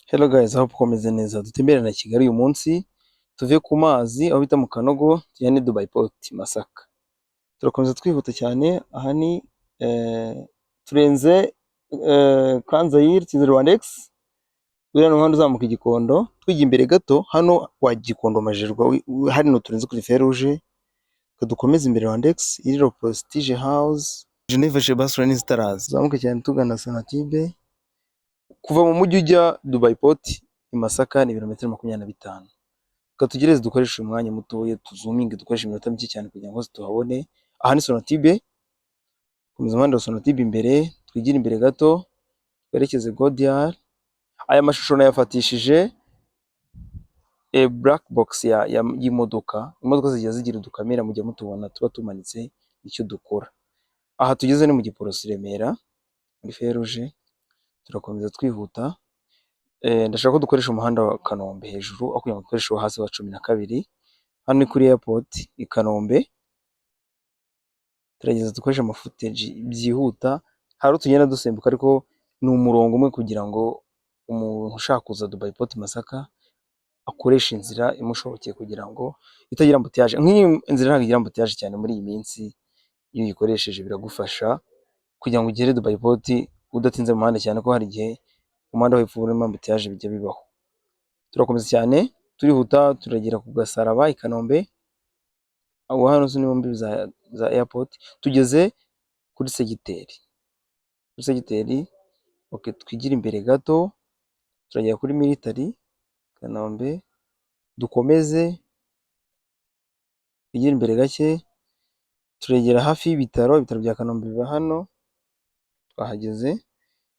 Hello guys, hope ko meze neza. Dutembere na Kigali uyu munsi, tuve ku mazi aho bita mu Kanogo, tujyane Dubai Port Masaka. Turakomeza twihuta cyane, aha ni turenze Kanzayire, tugeze Rwandex, uriya ni umuhanda uzamuka i Gikondo, twigiye imbere gato, hano wa Gikondo Majerwa, hano turenze kuri feruje, dukomeze imbere Rwandex, iri Prestige House, Geneve bus line zitaraza. Tuzamuke cyane tugana Sonatube, kuva mu mujyi ujya Dubai Port i Masaka ni ibirometero 25. Reka tugerageze dukoreshe umwanya mutoya, tuzoominge, dukoreshe iminota mike cyane kugira ngo hose tuhabone. Aha ni Sonatube, komeza umuhanda wa Sonatube imbere, twigire imbere gato, twerekeze Godiyari. Aya mashusho nayafatishije black box y'imodoka. Imodoka zijya zigira udukamera mujya mutubona tuba tumanitse, icyo dukora. Aha tugeze ni mu Giporoso i Remera muri feruje, turakomeza twihuta. Ndashaka ko dukoresha umuhanda wa Kanombe hejuru aho kugira ngo dukoreshe uwo hasi wa 12. Hano ni kuri airport i Kanombe, tugerageza dukoreshe amafootage byihuta, hari aho tugenda dusimbuka ariko ni umurongo umwe kugira ngo umuntu ushaka kuza Dubai Port Masaka akoreshe inzira imushobokeye kugira ngo itagira embouteillage. Nk'iyi nzira ntabwo igira embouteillage cyane muri iyi minsi, iyo uyikoresheje biragufasha kugira ngo ugere Dubai Port udatinze mu muhanda cyane, ko hari igihe umuhanda wo hepfo urimo embouteillage, bijya bibaho. Turakomeza cyane turihuta, turagera ku Gasaraba i Kanombe, aho hano ni mu mbibi za airport, tugeze kuri segiteri. Kuri segiteri, okay, twigire imbere gato, turagera kuri military Kanombe, dukomeze twigire imbere gake, turegera hafi y'ibitaro, ibitaro bya Kanombe biba hano, twahageze,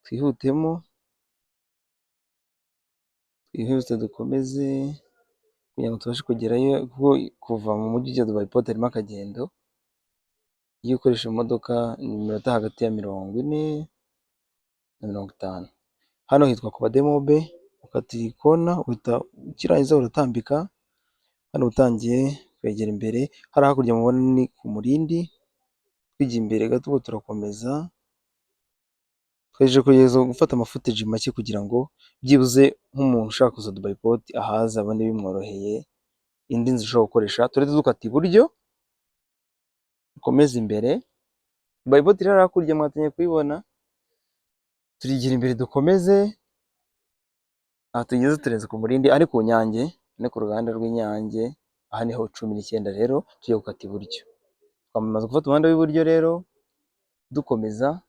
twihutemo. Twihute dukomeze kugira ngo tubashe kugerayo, kuko kuva mu mujyi ujya Dubai Port harimo akagendo, iyo ukoresha imodoka ni iminota hagati ya 40 na 50. Hano hitwa ku Bademobe, ukata iyi kona uhita ukirangiza uratambika, hano utangiye kwegera imbere, hariya hakurya mubona ni ku Murindi, twigiye imbere gato ubwo turakomeza, twaje kugerageza gufata amafootage make kugira ngo byibuze nk'umuntu ushaka kuza Dubai Port ahaze abone bimworoheye, indi nzira ushobora gukoresha, turahita dukata iburyo, dukomeze imbere, Dubai Port iri hariya hakurya mwatangiye kuyibona, turigira imbere dukomeze, aha tugeze turenze ku Murindi, ari ku Nyange, ni ku ruganda rw'Inyange, aha niho 19 rero tugiye gukata iburyo. Twamaze gufata umuhanda w'iburyo rero, dukomeza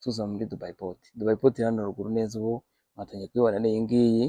tuza muri Dubai Port. Dubai Port iri hano ruguru neza, ubu mwatangiye kuyibona, ni iyi ngiyi.